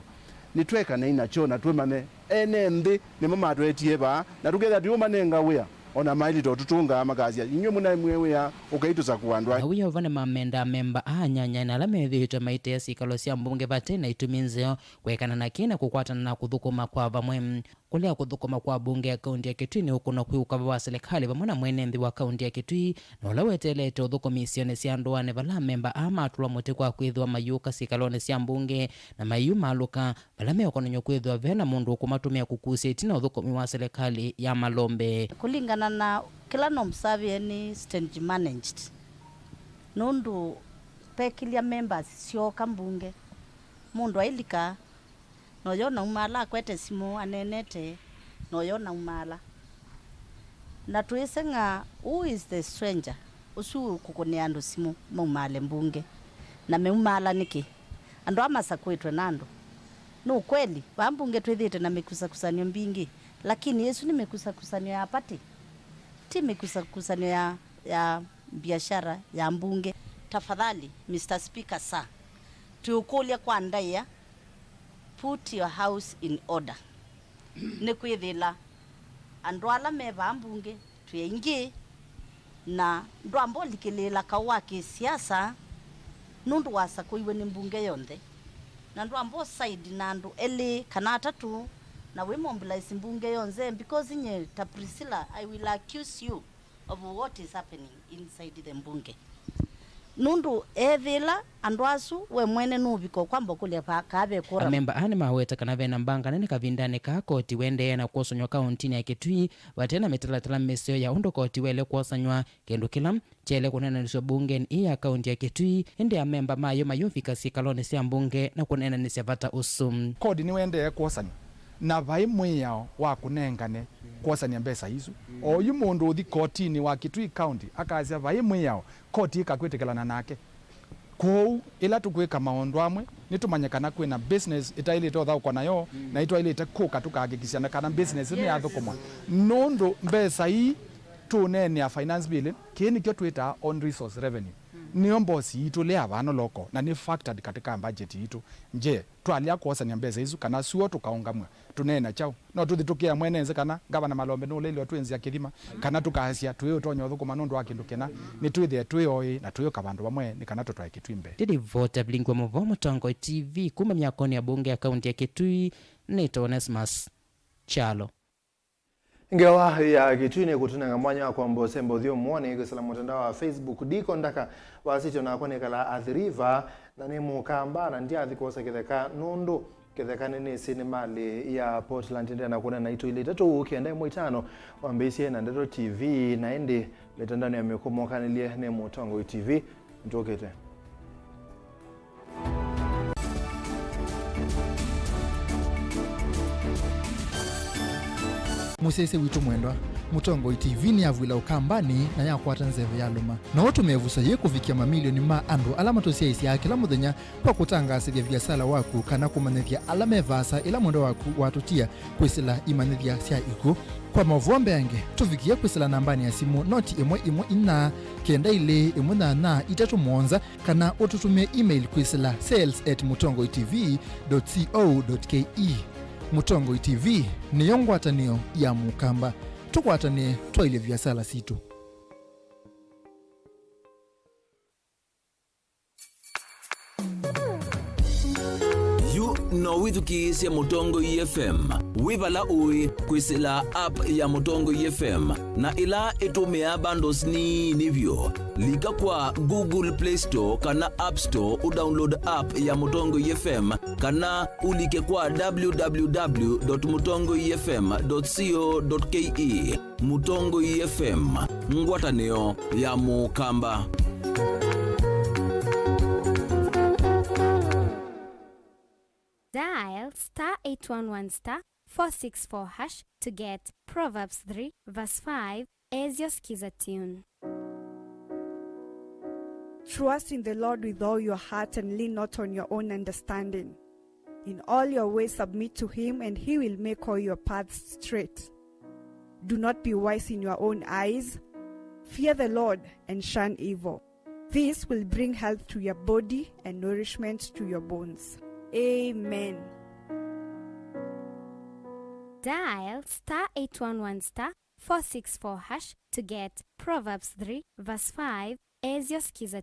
Nĩtwekanei nakyo na twĩmane ene nthĩ nĩmo matwetie vaa, na tũkethĩa tũiũmanenga wĩa, o na maĩlĩte ũtũtũngaa makasya, "Inyw'ĩ mũnaemwie wĩa, ũkai tũsakũe andũ angĩ." Na wĩa ũvane mamenda amemba aa anyanyae na ala methĩĩtwe maitee syĩkalo sya mbunge vate na itumi nzeo kwĩkana na kĩĩ na kũkwatana na kũthũkũma kwa vamwe. Kũlea kũthũkũma kwa mbunge ya kaunti ya Kitui nĩ ũkũno kwĩ ũkava wa silikalĩ vamwe na mwene nthĩ wa kaunti ya Kitui, na ũla weteelete ũthũkũmi isionĩ sya ndũanĩ vala amemba aa matũlwa mũtĩ kwa kwĩthĩwa mayũka syĩkalonĩ sya mbunge na mayumalũka, vala meũkonany'o kwĩthĩwa ve na mũndũ ũkũmatũmĩa kũkusya ĩtina ũthũkũmi wa silikalĩ ya malombe. Kũlingana na kĩla nomsavie nĩ stage managed, nũndũ pekĩlya members syooka mbunge, mũndũ ailika, noyo naumaala akwete simũ aneenete, noyo naumaala. Na twĩseng'a, who is the stranger? Ũsu ũkũkũnĩa andũ simũ maumaale mbunge. Na meumaala nĩkĩ? Andũ aa masakũĩtwe na andũ. Nĩ ũkweli, vaa mbunge twĩthĩĩtwe na mĩkusakusanyo mbingĩ, lakini ĩsu nĩ mĩkusakusanyo ya party, ti mĩkusakusanyo ya, ya biashara ya mbunge. Tafadhali, Mister Speaker, sir, twĩũkũlya kwa ndaĩa, put your house in order. Nĩkwĩthĩla andũ ala me vaa mbunge twĩ aingĩ, na ndwamba ũlikĩlĩĩla kaũ wa kĩsiasa, nũndũ wasakũiwe nĩ mbunge yonthe, na ndwamba ũsaidi na andũ elĩ kana atatũ, na wĩ mobilize mbunge yonthe, because nye ta Priscilla, I will accuse you of what is happening inside the mbunge. Nũndũ ethĩla andũ asu, we mwene nũũvika ũkwamba ũkũlya va-, kaa ve kũra. Amemba aa nĩmaweta kana ve na mbanga nene kavindanĩ kaa koti wendeea na kwosanywa kauntinĩ ya Kitui vate na mĩtalatala mĩseo ya ũndũ koti waĩle kwosanywa, kĩndũ kĩla kyaĩle kũneenanĩsw'a mbungenĩ ĩĩ ya kaunti ya Kitui, ĩndĩ amemba mayo mayũvika syĩkalonĩ sya mbunge na kũneenanĩsya vata ũsu. Koti nĩwendee kwosanywa, na vai mwĩao wa kũnengane kwosany'a mbesa isu. O yu mũndũ ũthi kotinĩ wa Kitui County akasya vai mwĩao, koti ĩkakwĩtĩkĩlana nake. Kwoou, ĩla tũkwĩka maũndũ amwe, nĩtũmanye kana kwĩna business ĩtaĩlĩte ũthaũkwa nayo, na ĩtwaĩlĩte kũka tũkahakikisha na kana business ĩno yathũkũmwa. Nũndũ mbesa ii tũũneenea finance bill, kĩĩ nĩkyo twĩtaa own resource revenue. Nĩyo mbosi yitũ lea vano loko, na nĩ factored katika budget yitũ. Je, twalea kwosany'a mbesa isu kana syoo tũkaũngamw'a, tũneena kyaũ? No tũthi tũkĩa mwene nzĩ kana Ngavana Malombe nũleilwe twĩ nzĩa kĩthima, kana tũkasya tũyĩũtonya ũthũkũma nũndũ wa kĩndũ kĩna? Nĩtwĩthĩe twĩ oĩ na tũyũka vandũ vamwe nĩ kana tũtwae Kitui mbee. Ndĩlivota vilingi wa mũvoo Mũtongoi T V kuma myakonĩ ya mbunge ya kaunti ya Kitui, nĩtawa Onesmus Kyalo. Ngewa ya Kitui nĩkũtũnenga mwanya wa kwamba ũsemba ũthyũmũonĩ kwĩsĩla mũtandao wa Facebook. Diko Ndaka wasĩtye nakwa nĩkalaa Athi River, na nĩ Mũkamba, na ndyathi kwosa kĩtheka nũndũ kĩtheka nĩnĩsĩ nĩ malĩ ya Portland. Ndena kũneena itũilĩte tũu kenda ĩmwe itano wambĩĩsye na Ndeto T V, na ĩndĩ mĩtandaonĩ ya mĩkũmo ũkanĩlye nĩ Mũtongoi T V. Nĩtũkĩte. Mũsyaĩĩsya witũ mwendwa, Mũtongoi T V nĩyavw'ĩla Ũkambanĩ na yakwata nzeve ya lũma. No ũtũmĩe vusa yĩĩ kũvikĩa mamilioni ma andũ ala matũsyaĩĩsyaa kĩla mũthenya kwa kũtangaasĩthya viasala waku kana kũmanyĩthya ala me vaasa ĩla mwendwa waku watũtia kwĩsĩla imanyĩthya sya ikw'ũ. Kwa maũvoo mbeange, tũvikĩe kwĩsĩla nambanĩ ya simũ noti ĩmwe ĩmwe inya, kenda ilĩ ĩmwe nyanya itatũ mũonza, kana ũtũtũmĩe email kwĩsĩla sales at mũtongoi T V dot co dot K E. Mũtongoi T V nĩyo ngwatanĩo ya Mũkamba. Tũkwatanĩe twaĩlye viasala sitũ. Yu no wĩthukĩĩsye Mũtongoi F M wĩ vala ũĩ kwĩsĩla app ya Mũtongoi F M, na ĩla ĩtũmĩaa bundles nini vyũ. Lika kwa Google Play Store kana App Store ũdownload app ya Mũtongoi F M, kana ũlike kwa W W W dot mũtongoi F M dot co dot K E. Mũtongoi F M, ngwatanĩo ya Mũkamba. Dial star eight one one star four six four hash to get Proverbs three verse five as your Skiza tune. Trust in the Lord with all your heart and lean not on your own understanding. In all your ways submit to him, and he will make all your paths straight. Do not be wise in your own eyes. Fear the Lord and shun evil. This will bring health to your body and nourishment to your bones. Amen. Dial star eight one one star four six four hash to get Proverbs three verse five as your Skiza.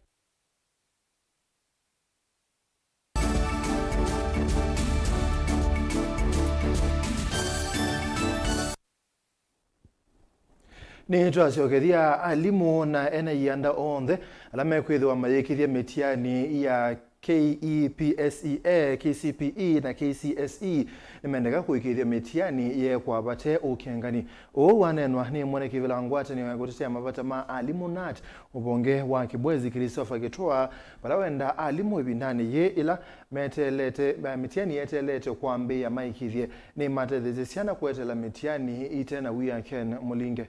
Nĩtwasyokethya alimũ na ene ianda onthe ala mekwĩthĩwa mayĩkĩthya mĩtiani ya K E P S E A, K C P E na K C S E nĩmendeka kũĩkĩĩthya mĩtiani yeekwa vate ũkengani. Ũu waneenwa nĩ mwene kĩvĩla wa ngwatanĩo ya kũtetea mavata ma alimũ, nat, mũvonge wa Kibwezi, Christopher Kitwa, vala wenda alimũ ĩvindanĩ yĩĩ ĩla meteelete, mĩtiani yeteelete kwambĩĩa maĩkĩĩthye nĩmatetheesye syana kweteela mĩtiani ite na wia. Ken Mũlinge.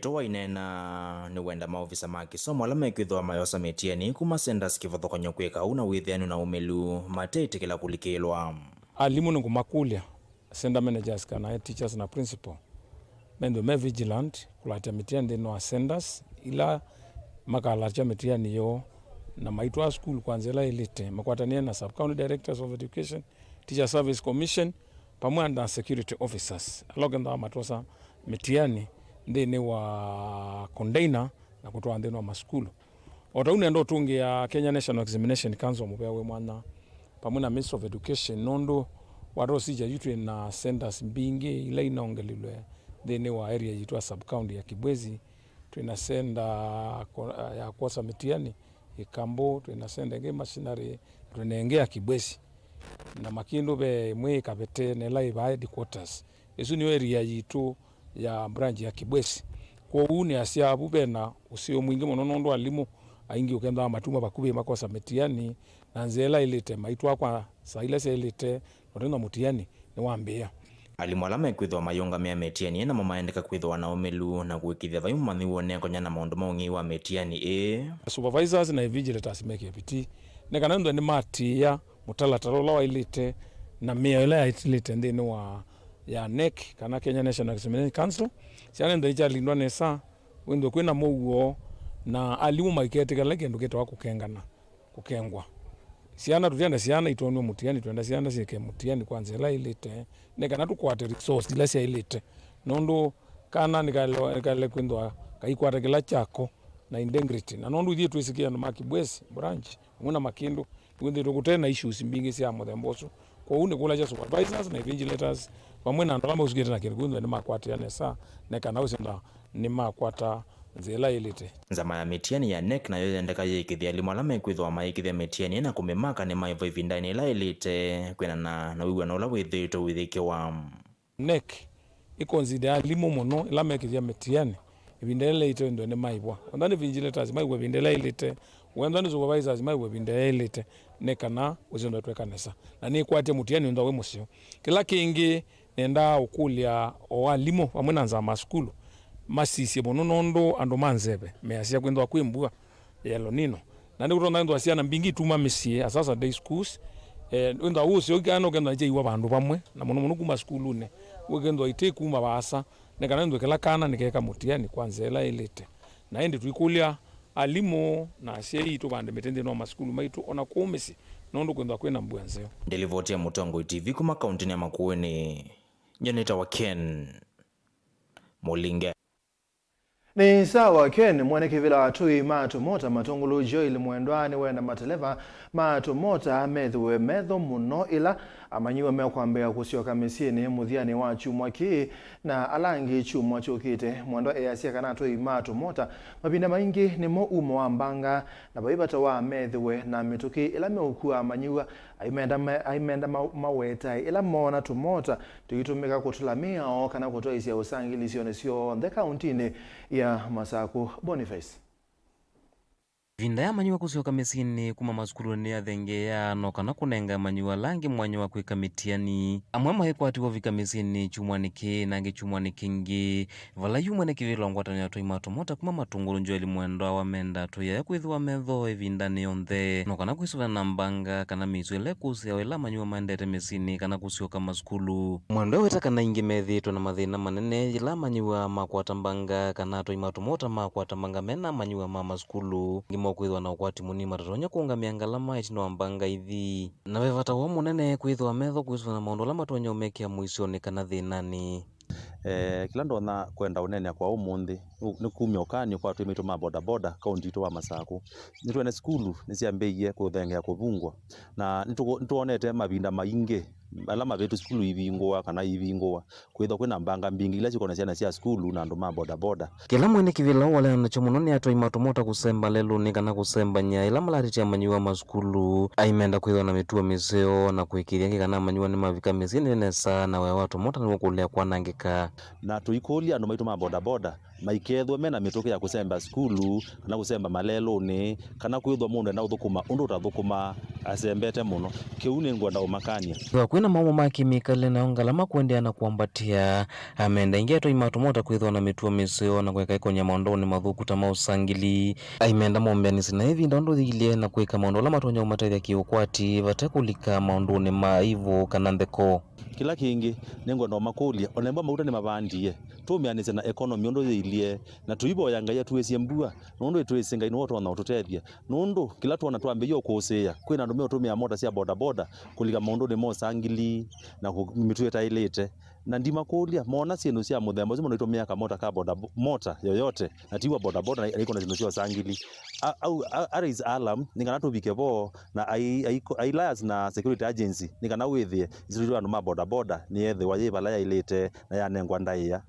Ĩtũ waineena nĩwenda maovisa ma kĩsomo ala mekwĩthĩwa mayosa mĩtiani kuma Sendas kĩvathũkany'o kwĩka ũu na wĩthĩanu na ũmĩlu mateĩtĩkĩla kũlikĩĩlwa. Alimũ nĩngũmakũlya center managers kana head teachers na principal methĩwe me vigilant kũlatya mĩtiani nthĩnĩ wa centers ila makalatya mĩtiani yoo, na maitwaa sukulu kwa nzĩa ĩla ĩlĩte, makwatanĩe na sub county directors of education, teacher service commission, pamwe na security officers ala ũkethĩawa matwosa mĩtiani nthĩnĩ wa container na kũtwaa nthĩnĩ wa masukulu. O ta ũu nenda ũtũngĩa Kenya National Examination Council mũvea wĩ mwanya pamwe na Ministry of Education, nũndũ wa procedure yu twĩ na centers mbingĩ ila inongelilwe nthĩnĩ wa area yitũ ya sub county ya Kibwezi. Twĩ na center ko-, ya kwosa mĩtiani Ĩkambũ, twĩ na center ĩngĩ Machinery, twĩ na ĩngĩ ya Kibwezi. Na Makĩndũ ve ĩmwe ĩ Kavete na ĩla ĩ vaa headquarters. Ĩsu nĩyo area yitũ ya branch ya Kibwezi. Kwoou nĩasya avu ve na ũseo mwingĩ mũno nũndũ alimũ aingĩ ũkethĩawa matuma vakuvĩ makosa mĩtiani na nzĩa ĩla ĩlĩte maitwaa kwa saa ila syaĩlĩte, na ũtethya mũtiani nĩwambĩĩa. Alimũ ala mekwĩthĩwa mayĩũngamĩa mĩtiani ĩĩ namo maendeka kwĩthĩwa na ũmĩlu na kũĩkĩĩthya vai mũmanyĩw'a ũneekonya na maũndũ ma ũng'ei wa mĩtiani ĩĩ. Supervisors na invigilators mekĩe vitii nĩ kana ethĩwe nĩmatĩĩa mũtalatala ũla waĩlĩte na mĩao ĩla yaĩlĩte nthĩnĩ wa, ya nec, kana Kenya National Examination Council. Syana ethĩwa ikyalindwa nesa, wĩthĩwe kwĩna mũuo, na alimũ maiketĩkĩla kĩndũ kĩtawa kũkengana, kũkengwa. Syana, tũtienda syana itonywe mũtiani, twenda syana syĩke mũtiani kwa nzĩa ĩla ĩlĩte, nĩ kana tũkwate resource ila syaĩlĩte, nũndũ kana nĩkaele, nĩkaele kwĩthĩwa kaikwata kĩla kyako na integrity. Na nũndũ ithyĩ twĩsĩkĩe andũ ma Kibwezi branch vamwe na Makĩndũ, nĩkwĩthĩĩtwe kũte na issues mbingĩ sya mũthemba ũsu. Kwoou nĩkũlasya supervisors na invigilators vamwe na andũ ala mausũkĩte na kĩndũ kĩu nthĩ nĩmakwatĩa nesa, nĩ kana ũsĩ nda nĩmakwata nzĩa ĩla yĩlĩte. Nzama ya mĩtiani ya nec nayo yendeka yĩĩkĩthya alimũ ala mekwĩthĩwa mayĩkĩthya mĩtiani na kũmĩmaka nĩmaĩvwa ĩvindanĩ yĩla yĩlĩte kwĩanana na wĩw'ano ũla wĩthĩĩtwe ũyĩkĩwa. Nec ĩkonsider alimũ mũno ĩla mekĩthya mĩtiani ĩvinda yĩla yĩlĩte ethĩwa nĩmaĩvwa. Wenda nĩ invigilators maĩvwa ĩvinda yĩla yĩlĩte, wenda nĩ supervisors maĩvwa ĩvinda yĩla yĩlĩte, nĩ kana ũsĩ ethĩwa twĩka nesa. Na nĩkwatya mũtiani ethĩwa wĩ mũseo. Kĩla kĩngĩ nendaa ũkũlya o alimũ vamwe na nzama ma sukulu masisye mũno nũndũ andũ ma nzeve measya kwĩthĩwa kwĩ mbua ya El Nino. Na nĩkũtonga ethĩwa syana mbingĩ ituma mĩsyĩ, asasa day schools, eh, ethĩwa ũseo kana ũkethĩwa nĩkyaiwa vandũ vamwe, na mũno mũno kuma sukulunĩ, ũkethĩwa ite kuma vaasa, nĩ kana ethĩwa kĩla kana nĩkeka mũtiani kwa nzĩa ĩla ĩlĩte. Na ĩndĩ tũikũlya alimũ na asyai tũvande mĩtĩ nthĩnĩ wa masukulu maitũ ona kũũ mĩsyĩ nũndũ kwĩthĩwa kwĩna mbua nzeo. Ndĩlivoti ya Mũtongoi T V kuma kauntinĩ ya Makueni, nyie nĩtawa Ken Mũlinge. Nĩ sawa, Ken. Mwene kĩvĩla wa atũi ma tũmota matũngũlũ Joel Mwendwa nĩwenda mateleva ma tũmota methĩwe metho mũno ĩla amanyĩw'a mekwambĩĩa kũsyoka mĩsyĩnĩ mũthyanĩ wa kyumwa kĩĩ na ala angĩ kyumwa kyũkĩte. Mwendwa easya kana atũi ma tũmota mavinda maingĩ nĩmo umo wa mbanga, na vai vata wa methĩwe na mĩtũkĩ ĩla meũkua amanyĩw'a aimenda ma-, aimenda ma-, mawetae ĩla moona tũmota tũitũmĩka kũtũla mĩao kana kũtwaĩsya ũsangĩli syonĩ syonthe kauntinĩ ya Masakũ. Boniface. Ĩvinda ya amanyĩw'a kũsyoka mĩsyĩnĩ kuma masukulunĩ nĩyathengeea, no kana kũnenga amanyĩw'a ala angĩ mwanya wa kwĩka mĩtiani. Amwe maikwatiwa ũvika mĩsyĩnĩ kyumwanĩ kĩĩ na angĩ kyumwanĩ kĩngĩ. Vala yu mwene kĩvĩla wa ngwatanĩo ya atwai ma tũmota kuma Matũngũlũ, Joel Mwendwa, wamenda atwai aya kwĩthĩwa metho ĩvindanĩ yonthe, no kana kwĩsũvĩana na mbanga kana mĩisyo ĩla ĩkũsĩawa ĩla amanyĩw'a maendete mĩsyĩnĩ kana kũsyoka masukulu. Mwendwa eweta kana aingĩ methĩĩtwe na mathĩna manene yĩla amanyĩw'a makwata mbanga kana atwai ma tũmota makwata mbanga mena amanyĩw'a ma masukulu. Angĩ mekwĩthĩwa na ũkwati mũnini matatonya kũũngamĩa ngalama ĩtina wa mbanga ithi. Na ve vata woo mũnene kwĩthĩwa metho kwĩsũvĩana na maũndũ ala matonya ũmekĩa mũisyonĩ kana thĩnanĩ. Eh, kĩla ndonya kwenda ũneenea kwa ũmũnthĩ nĩ, nĩ kumya ũkany'o kwa atwai maitũ ma bodaboda kaũnti itũ wa Masakũ. Nĩtwene sukulu nĩsyambĩĩie kũthengeea kũvungwa, na nĩtũ-, nĩtwonete mavinda maingĩ ala mavĩtu sukulu ivingũa kana ivingũa, kwĩthwa kwĩna mbanga mbingĩ ila sikonea syana sya sukulu na andũ ma bodaboda. Kĩla mwene kĩvĩla ũũ waleana nakyo mũno nĩ atwai ma tũmota kũsemba lelũnĩ kana kũsembany'a ĩla malatĩtye amanyĩw'a masukulu. Aimenda kwĩthĩwa na mĩtuo mĩseo na kũĩkĩĩthya angĩ kana amanyĩw'a nĩmavika mĩsyĩnĩ nesa na wĩa wa tũmota nĩwĩkũlea kwanangĩka. Na tũikũlya andũ maitũ ma bodaboda maikethwe mena mĩtũkĩ ya kũsemba sukulu kana kũsemba malelũnĩ, kana kwĩthwa mũndũ enda ũthũkũma ũndũ ũtathũkũmaa asembete mũno. Kĩu nĩngwenda ũmakany'a. Ethĩwa kwĩna maũmo ma kĩmĩkalĩle nayo ngalama kũendeea na kwambatĩa, amenda aingĩ atwai ma tũmota kwĩthĩwa na mĩtuo mĩseo na kũeka ĩkony'a maũndũnĩ mathũku ta ma ũsangili. Aimenda mombeanĩsye na ĩvinda ũndũ yĩilye na kwĩka maũndũ ala matonya kũmatethya kĩũkwati vate kũlika maũndũnĩ ma ivũ kana ntheko. Kĩla kĩngĩ, nĩngwenda ũmakũlya, o na ĩmwe mauta nĩmavandie, tũmĩanĩsye na economy ũndũ yĩilye, na tũivoya Ngai atũĩsye mbua, nũndũ ĩtwĩsĩ Ngai nĩwe ũtonya ũtũtethya, nũndũ kĩla twona twambĩĩe ũkũsĩĩa, kwĩna andũ meũtũmĩa mota sya bodaboda kũlika maũndũnĩ ma ũsangili na kũ-, mĩtuo ĩtaĩlĩte. Na ndimakũlya, moona syĩndũ sya mũthemba ũsu, mũndũ aitũmĩa kamota ka boda-, mota yoyote, na ti wa bodaboda, na aikona syĩndũ sya ũsangili. A-, au, a-, a raise alarm, nĩ kana tũvike vo, na ai-, ai-, ai liaise na security agency, nĩ kana wĩthĩe ĩsusu ya andũ ma bodaboda nĩyeethĩwa yĩ vala yaĩlĩte na yanengwa ndaĩa.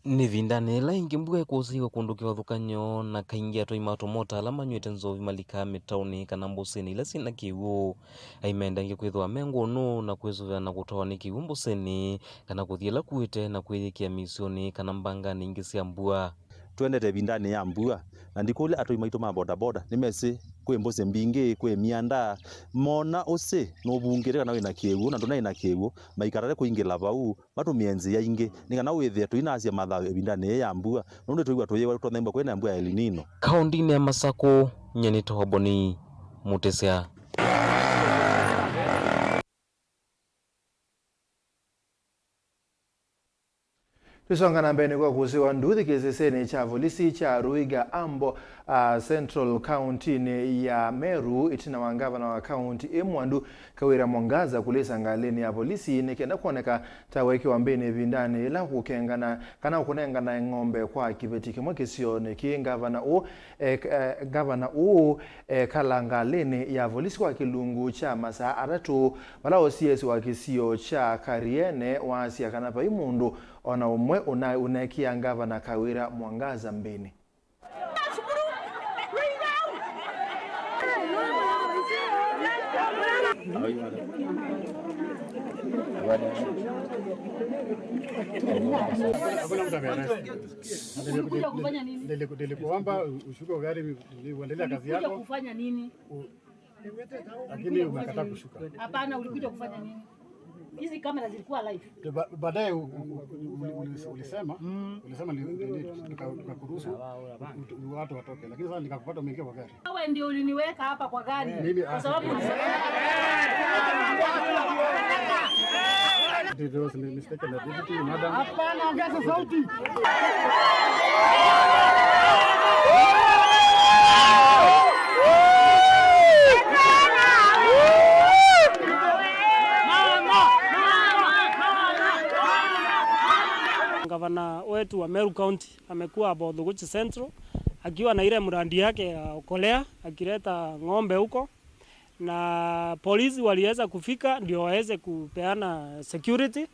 Nĩ ĩvindanĩ yĩla ĩngĩ mbua ĩkũsĩĩwe kũndũ kĩvathũkany'o, na kaingĩ atwai ma tũmota ala manyw'ĩte nzovi malikaa mĩtaũnĩ kana mbũsĩnĩ ila syĩ na kĩw'ũ. Aimenda aingĩ kwĩthĩwa me ngũnũ na kwĩsũvĩa na kũtawa nĩ kĩw'ũ mbũsĩnĩ, kana kũthi ĩla kuĩte na kwĩyĩkĩa mĩisyonĩ kana mbanganĩ ingĩ sya mbua. Twendete ĩvindanĩ ya mbua, na ndikũlya atwai maitũ ma bodaboda nĩmesĩ kwĩ mbũsĩ mbingĩ, kwĩ mĩanda. Mona ũsĩ nũvungĩte kana wĩna kĩw'ũ na ndũnaĩ na kĩw'ũ, maikatate kũingĩla vau, matũmĩe nzĩa ingĩ, nĩ kana wĩthĩe tũinasya mathayũ ĩvindanĩ yĩĩ ya mbua, nũndũ nĩtwĩw'a tũyĩwa tũtony'a mbua kwĩ na mbua ya El Nino. Kaũntinĩ ya Masakũ, nyie nĩtawa Boni Mũtĩsya. Tũsonga na mbee nĩ kwa kũsĩwa nduthi kĩsĩsĩnĩ kya volisi kya Ruiga Ambo, a, Central kaũntinĩ ya Meru, ĩtina wa ngavana wa kaũnti ĩ mwandu Kawira Mwangaza kũlĩsa ngalĩnĩ ya volisi nĩ kenda kwoneka ta wekiwa mbĩnĩ ĩvindanĩ yĩla ũkũkengana kana ũkũnengana ng'ombe kwa kĩveti kĩmwe kĩsionĩ kĩĩ. Ngavana ũũ, e, e, ngavana ũũ ekala ngalĩnĩ ya volisi kwa kĩlungu kya masaa atatũ, vala O C S wa kĩsio kya Kariene waasya kana vai mũndũ o na ũmwe ũnaĩ ũnekia ngavana Kawira Mwangaza mbĩnĩ. Hakuna mtu amearrest. Ulikuja kufanya nini? Niliku-, nilikuomba ushuke gari, uendelee kazi yako. Ulikuja kufanya nini? U-, lakini umekataa kushuka. Hapana, ulikuja kufanya nini? Hizi kamera zilikuwa live. Ba-, baadaye u-, u-, u-, uli-, uli-, ulisema, ulisema ni, ni, ni, tuka-, tukakuruhusu u-, u-, watu watoke. Lakini sasa nikakupata umeingia kwa gari. Wewe ndio uliniweka hapa kwa gari. Mimi, kwa sababu ulisema. It was mi-, mistaken identity, madam. Hapana, ongeza sauti. Gavana wetu wa Meru County amekuwa hapo Thuguchi Central akiwa na ile mradi yake ya Okolea, akileta ng'ombe huko, na polisi waliweza kufika ndio waweze kupeana security.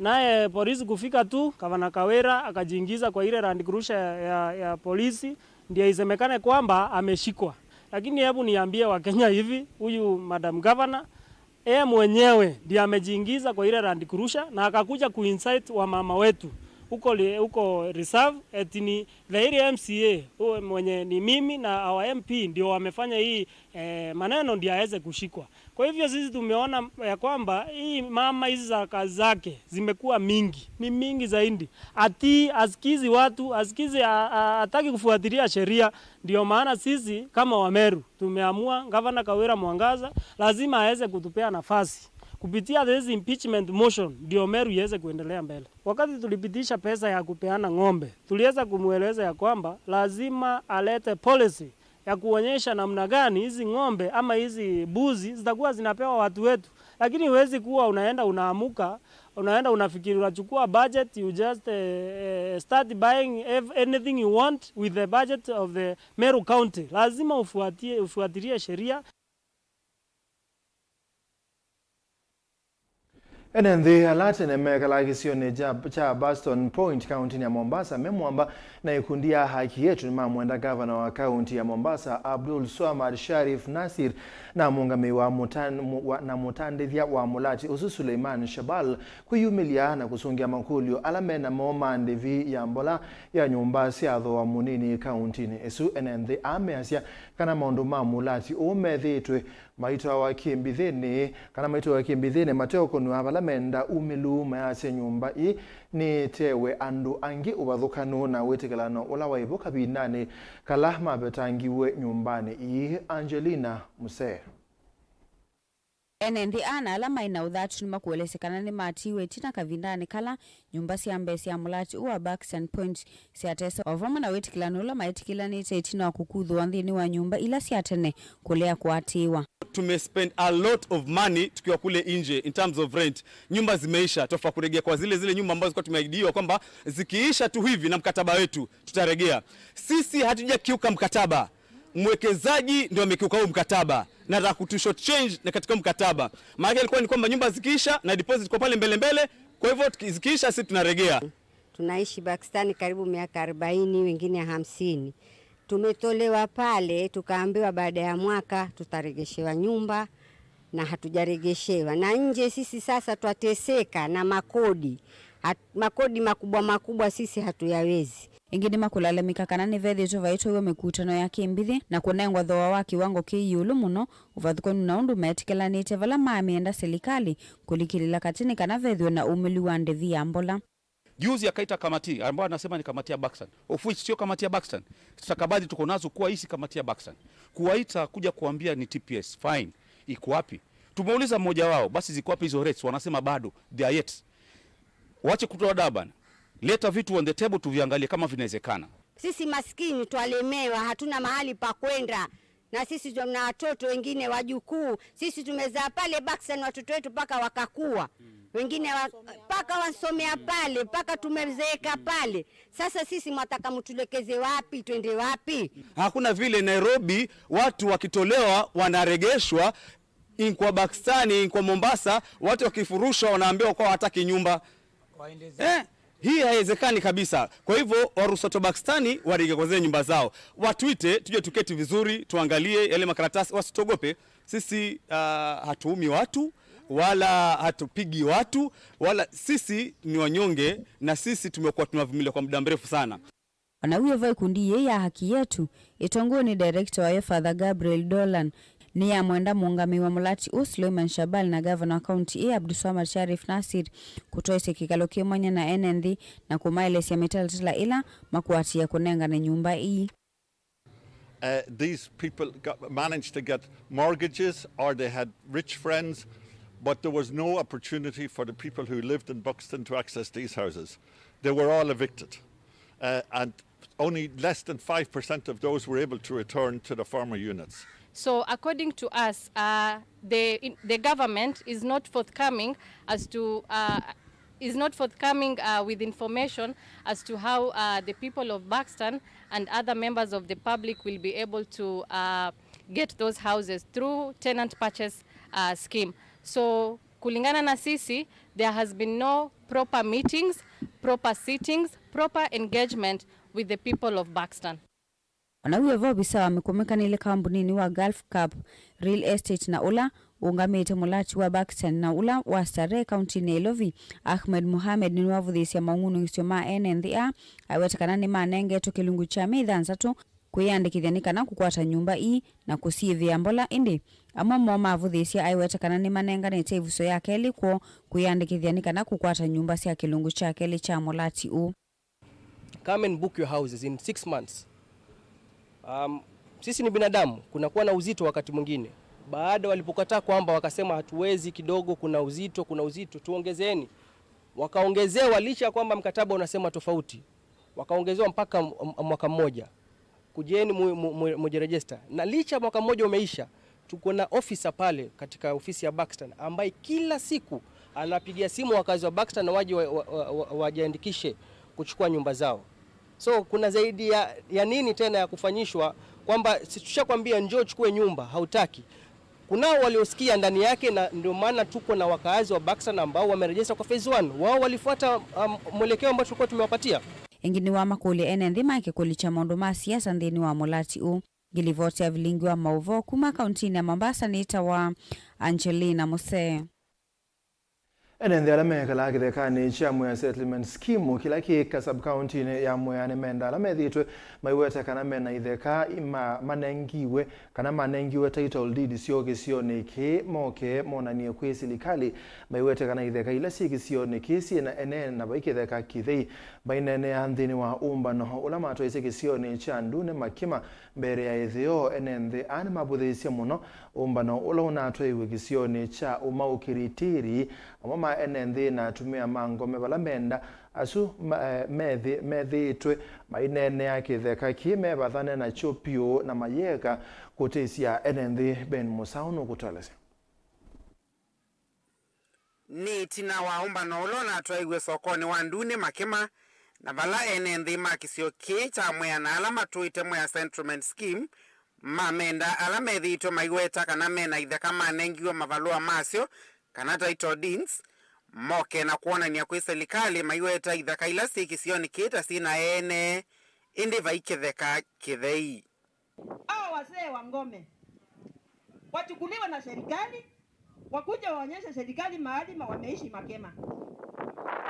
Naye polisi kufika tu, Gavana Kawira akajiingiza kwa ile Land Cruiser ya, ya, ya polisi, ndio isemekane kwamba ameshikwa. Lakini hebu niambie Wakenya hivi, huyu Madam Governor, yeye mwenyewe ndiye amejiingiza kwa ile Land Cruiser na akakuja kuincite wamama wetu. huko, li- huko reserve, eti ni the area M C A, huyo mwenye ni mimi na our M P ndio wamefanya hii eh, maneno ndio aweze kushikwa. Kwa hivyo sisi tumeona ya kwamba hii mama hizi za kazi zake zimekuwa mingi, ni mingi zaidi. Ati asikizi watu, asikizi a- a- hataki kufuatilia sheria. Ndio maana sisi kama Wameru tumeamua gavana Kawira Mwangaza lazima aweze kutupea nafasi kupitia this impeachment motion, ndio Meru iweze kuendelea mbele. Wakati tulipitisha pesa ya kupeana ng'ombe, tuliweza kumweleza ya kwamba lazima alete policy ya kuonyesha namna gani hizi ng'ombe ama hizi mbuzi zitakuwa zinapewa watu wetu. Lakini huwezi kuwa unaenda unaamuka, unaenda unafikiri, unachukua budget, you just eh, eh, start buying ev- anything you want with the budget of the Meru County. Lazima ufuatie, ufuatilie sheria. Ene nthĩ ala tene mekalaa kĩsionĩ kya, kya Buxton Point, kauntinĩ ya Mombasa, me mũamba na ikundi ya Haki Yetu nĩmamwenda gavana wa kaunti ya Mombasa, Abdul Swamad Sharif Nasir, na mũũngamĩi wa mũtan- mu- wa- na mũtandĩthya wa mũlati ũsu, Suleiman Shabal, kwĩyumĩlya na kũsũngĩa makũlyo ala me namo ma ndĩvi ya mbola ya nyũmba sya thooa mũnini kauntinĩ ĩsu. Ene nthĩ aa measya kana maũndũ ma mũlati ũũ methĩĩtwe maitwawa kĩmbithĩnĩ, kana maitwawa kĩmbithĩnĩ mateũkũnw'a vala menda umĩlu, mayasya nyũmba ii nĩtewe andũ angĩ ũvathũkanu na wĩtĩkĩlano ũla waĩ vo kavindanĩ kala mavetangiwe nyũmbanĩ ii. Angelina Musee. Ene nthĩ ana ala maĩ na ũthatu nĩmakũelesya kana nĩmatiiwe ĩtina kavindanĩ kala nyũmba sya mbee sya mũlati ũũ wa Buxton Point syateswa, o vamwe na wĩtĩkĩlano ũla maĩtĩkĩlanĩte ĩtina wa kũkuthũwa nthĩnĩ wa nyũmba ila sya tene kũlea kũatĩĩwa. Tumespend a lot of money tukiwa kule nje in terms of rent. Nyumba zimeisha, twafaa kuregea kwa zile zile nyumba ambazo zilikuwa tumeahidiwa kwamba zikiisha tu hivi na mkataba wetu tutaregea. Sisi hatujakiuka mkataba, mwekezaji ndio amekiuka huu mkataba na anataka kutu short change na katika mkataba. Maana ilikuwa ni kwamba nyumba zikiisha na deposit kwa pale mbele mbele, kwa hivyo tuki- zikiisha sisi tunaregea. Tunaishi Pakistani karibu miaka arobaini, wengine hamsini. Tumetolewa pale, tukaambiwa baada ya mwaka tutaregeshewa nyumba, na hatujaregeshewa. Na nje sisi sasa twateseka na makodi. Hat- makodi makubwa makubwa sisi hatuyawezi. Ĩngĩ nĩmakũlalamĩka kana nĩvethĩĩtwe vaitwaiwe mĩkutano ya kĩmbithĩ na kũnengwa thooa wa kĩwango kĩ ĩũlũ mũno ũvathũkanu na ũndũ meetĩkĩlanĩte vala maamĩenda silikalĩ kũlikĩlĩla katĩ nĩ kana vethĩwe na umĩlu wa ndĩvi ya mbola. Juzi akaita kamati ambayo anasema ni kamati ya Buxton, of which sio kamati ya Buxton. Stakabadhi tuko nazo kuwa hii si kamati ya Buxton. Kuwaita kuja kuambia ni T P S, fine. Iko wapi? Tumeuliza mmoja wao, basi ziko wapi hizo rates? Wanasema bado, they are yet. Wache kutoa daa bana. Leta vitu on the table tuviangalie kama vinawezekana. Sisi maskini twalemewa, hatuna mahali pa kwenda. Na sisi tuna watoto wengine wajukuu. Sisi tumezaa pale Buxton watoto wetu mpaka wakakua. Wengine wa- mpaka wasomea pale, mpaka tumezeeka pale. Sasa sisi mwataka mtulekeze wapi, twende wapi? Hakuna vile Nairobi watu wakitolewa wanaregeshwa, inkwa Buxton, inkwa Mombasa, watu wakifurushwa wanaambiwa kwa hawataki nyumba. Eh, hii haiwezekani kabisa. Kwa hivyo waruhusu watu wa Buxton warejee kwa zile nyumba zao, watuite tuje tuketi vizuri, tuangalie yale makaratasi, wasitogope. Sisi ah, hatuumi watu wala hatupigi watu wala, sisi ni wanyonge na sisi tumekuwa tunavumilia kwa muda mrefu sana. Ona wĩvo ikundi yĩĩ ya Haki Yetu ĩtongoew'e nĩ director wayo Father Gabriel Dolan nĩyamwenda mũũngamĩi wa mũlati ũũ Suleiman Shabal na gavana wa kaunti ĩĩ Abdulswamad Sharif Nasir kũtwaĩsya kĩkalo kĩ mwanya na ene nthĩ na kũmaelesya mĩtalatala ĩla makũatĩĩa kũnengane nyũmba ii. Uh, these people got, managed to get mortgages, or they had rich friends, but there was no opportunity for the people who lived in Buxton to access these houses. They were all evicted, uh, and only less than five percent of those were able to return to the former units. So, according to us, uh, the, in, the government is not forthcoming as to uh, is not forthcoming uh, with information as to how uh, the people of Buxton and other members of the public will be able to uh, get those houses through tenant purchase uh, scheme. So, kulingana na sisi, there has been no proper meetings, proper sittings, proper engagement with the people of Buxton. O na wĩ o vo, ovisa wa mĩkũmĩkanĩle kambuninĩ wa Gulf Cup Real Estate na ũla ũũngamĩte mũlati wa Buxton na ũla wa Starehe kauntinĩ ya Ilovi, Ahmed Mohamed, nĩwavũthĩĩsye maũng'unũkĩsyo ma ene nthĩ aa, aiweta kana nĩmanengetwe kĩlungu kya myei thanthatũ kwĩyandĩkĩthya nĩ kana kũkwata nyũmba ii na kũsiĩvĩa mbola, ĩndĩ amwe moo mavũthĩĩsye aiweta kana nĩmanenganĩte ĩvuso ya kelĩ kwoo kwĩyandĩkĩthya nĩ kana kũkwata nyũmba sya kĩlungu kya kelĩ kya mũlati ũũ. Come and book your houses in six months. Um, sisi ni binadamu, kunakuwa na uzito wakati mwingine. Baada walipokataa kwamba wakasema, "Hatuwezi kidogo, kuna uzito, kuna uzito, tuongezeeni." Wakaongezewa licha ya kwamba mkataba unasema tofauti. Wakaongezewa mpaka m-, m-, mwaka mmoja. Kujeni mu-, mu-, mu-, mujirejista. Na licha mwaka mmoja umeisha, tuko na officer pale katika ofisi ya Buxton ambaye kila siku anapigia simu wakazi wa Buxton na waje wa, wa, wa, wa, wajiandikishe kuchukua nyumba zao. So kuna zaidi ya, ya nini tena ya kufanyishwa, kwamba si tushakwambia njoo chukue nyumba, hautaki. Kunao waliosikia ndani yake, na ndio maana tuko na wakaazi wa Buxton ambao wamerejista kwa phase one. Wao walifuata, um, mwelekeo ambao tulikuwa tumewapatia. Ĩngĩ nĩwamakũlya ene nthĩ maeke kũlikya maũndũ ma siasa nthĩnĩ wa mũlati ũũ. Ngilivoti ya vilingi wa maũvoo kuma kauntinĩ ya Mombasa nĩtawa Angelina Musee. Ene nthĩ ala mekalaa kĩthekanĩ kya Mwea Settlement Scheme kĩla kĩ ka sub-kauntinĩ ya Mwea nĩmenda ala methĩĩtwe maiweta kana mena itheka ima manengiwe kana manengiwe title deed syoo kĩsionĩ kĩĩ moke monanie kwĩ silikalĩ maiwete kana itheka ila syĩ kĩsionĩ kĩĩ syĩ na ene na vai kĩtheka kĩthei. Maineenea nthĩnĩ wa ũmbano ũla matwaisye kĩsionĩ kya Ndune Makĩma mbere ya ĩtheo, ene nthĩ aa nĩmavũthĩĩsye mũno ũmbano ũla ũnatwaiwe kĩsionĩ kya Ũmau Kiritiri. Amwe ma ene nthĩ na atumĩa ma ngome vala menda asu ma- eh, methĩ- methĩĩtwe maineenea kĩtheka kĩĩ mevathane nakyo pyũ na mayĩeka kũtĩsya ene nthĩ. Ben Mũsaũ nũkũtũelesya. Nĩ ĩtina wa ũmbano ũla ũnatwaiwe sokonĩ wa Ndune Makĩma, na vala ene nthĩ ma kĩsio kĩĩ kya Mwea na ala matũĩte Mwea Settlement Scheme mamenda ala methĩĩtwe maiweta kana mena itheka manengiwe mavalũa masyo kana title deeds, moke na kwonany'a kwĩ silikalĩ maiweta itheka ila syĩ kĩsionĩ kĩĩ ta syĩ na ene, ĩndĩ vai kĩtheka kĩthei. Hawa wazee wa ngome wachukuliwe na serikali, wakuje waonyeshe serikali mahali ma- wameishi Makema.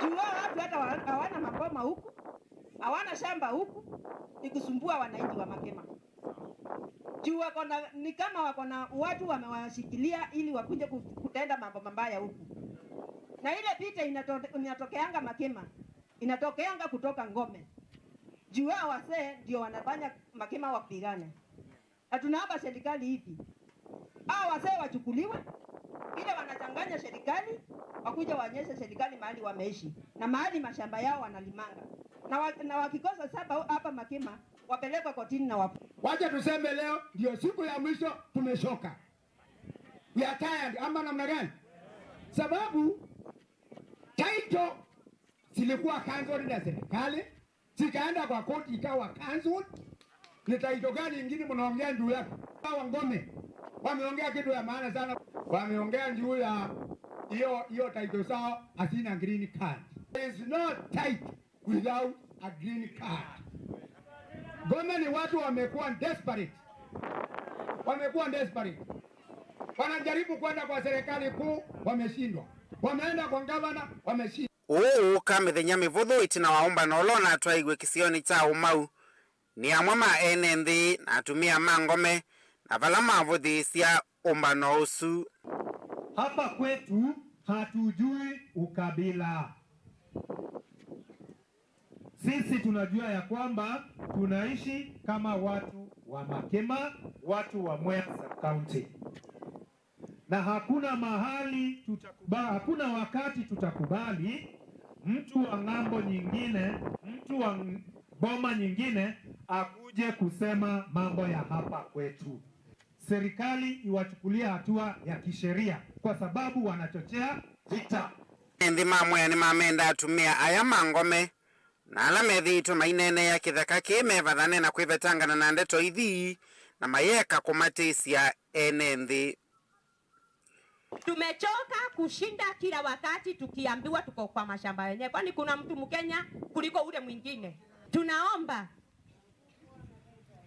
Juu hawa watu hata wa- hawana maboma huku, hawana shamba huku, ni kusumbua wananchi wa Makema. Juu wako na, ni kama wako na watu wamewashikilia ili wakuje ku- kutenda mambo mabaya huku. Na ile vita inato- inatokeanga Makema, inatokeanga kutoka ngome. Juu hawa wazee ndio wanafanya Makema wapigane. Na tunaomba serikali hivi, hawa wazee wachukuliwe, ile wanachanganya serikali, wakuje waonyeshe serikali mahali wameishi na mahali mashamba yao wanalimanga, na, wa, na wakikosa shamba hapa Makema wapelekwe kotini na wa. Wacha tuseme leo ndio siku ya mwisho, tumechoka, we are tired. Ama namna gani? Sababu title zilikuwa cancelled na serikali, zikaenda kwa koti ikawa cancelled. Ni title gani ingine mnaongea juu yake? Hawa ngome wameongea kitu ya maana sana, wameongea juu ya hiyo hiyo title zao hazina green card. There is no title without a green card. Ngome ni watu wamekuwa desperate, wamekuwa desperate, wanajaribu kwenda kwa serikali kuu, wameshindwa, wameenda kwa gavana, wameshindwa. Ũũ ũũka mĩthenya mĩvũthũ ĩtina wa ũmbano ũla ũnatwaiwe kĩsionĩ kya Ũmau nĩ amwe ma ene nthĩ na atumĩa ma ngome, na vala mavũthĩĩsya ũmbano ũsu. Hapa kwetu hatujui ukabila. Sisi tunajua ya kwamba tunaishi kama watu wa Makema, watu wa Mwea Sub-County. Na hakuna mahali tutakuba-, hakuna wakati tutakubali mtu wa ng'ambo nyingine, mtu wa ng- boma nyingine akuje kusema mambo ya hapa kwetu. Serikali iwachukulie hatua ya kisheria kwa sababu wanachochea vita. Ene nthĩ ma Mwea nĩmamenda atumĩa aya ma ngome na ala methĩĩtwe maineenea kĩtheka kĩĩ mevathane na kwĩvetangana na ndeto ithi na mayeka kũmatĩsya ene nthĩ. Tumechoka kushinda kila wakati tukiambiwa tuko kwa mashamba yenyewe. Kwani kuna mtu Mkenya kuliko ule mwingine? Tunaomba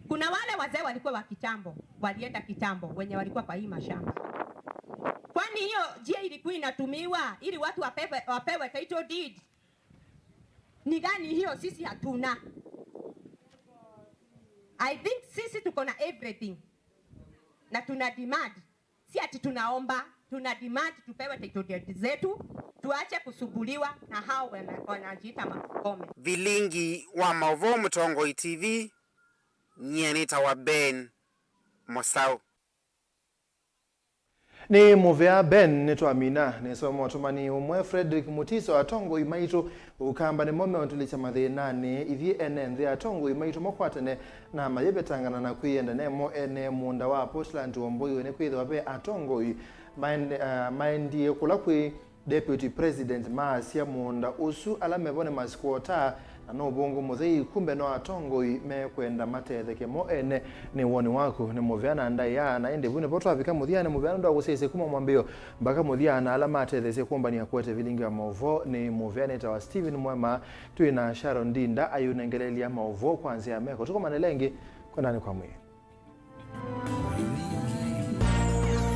Kuna wale wazee walikuwa wa kitambo, walienda kitambo, wenye walikuwa kwa hii mashamba. Kwani hiyo njia ilikuwa inatumiwa ili watu wapewe, wapewe title deed? Ni gani hiyo sisi hatuna? I think sisi tuko na everything. Na tuna demand. Si ati tunaomba, tuna demand tupewe title deed zetu, tuache kusumbuliwa na hao wana-, wanajiita makome. Vilingi wa Mauvoo, Mũtongoi T V, nyie nĩtawa Ben Mũsaũ. Nĩ mũvea Ben, nĩtwamina. Nĩsoma ũtũmani ũmwe, Frederick Mutiso, atongoi maitũ Ũkamba nĩmo meũtũlĩsya mathĩnanĩ. Ithyĩ ene nthĩ, atongoi maitũ makwatene na mayĩvetangana na kwĩyenda nemo ene. Mũũnda wa Portland womboiwe nĩkwĩthĩwa ve atongoi maende-, ah, maendie kũla kwĩ Deputy President maasya mũũnda ũsu ala mevo nĩ ma squatter na nĩ ũvũngũ mũthei, kumbe no atongoi mekwenda matetheke mo ene. Nĩ woni waku nĩ mũvea na ndaĩa, na ĩndĩ vu nĩvo twavika mũthyanĩ. Mũvea nũndũ wa kũsyaĩĩsya kuma mwambĩĩo mpaka mũthya, na ala matetheesye kũmbany'a kũete vilingi wa maũvoo nĩ mũvea nĩtawa Steven Mwema, twĩ na Sharon Ndinda ayĩũnengeleelya maũvoo kwa nzĩa ya meko. Tũkomanĩle ĩngĩ, kwendanĩ kwa mwĩĩ.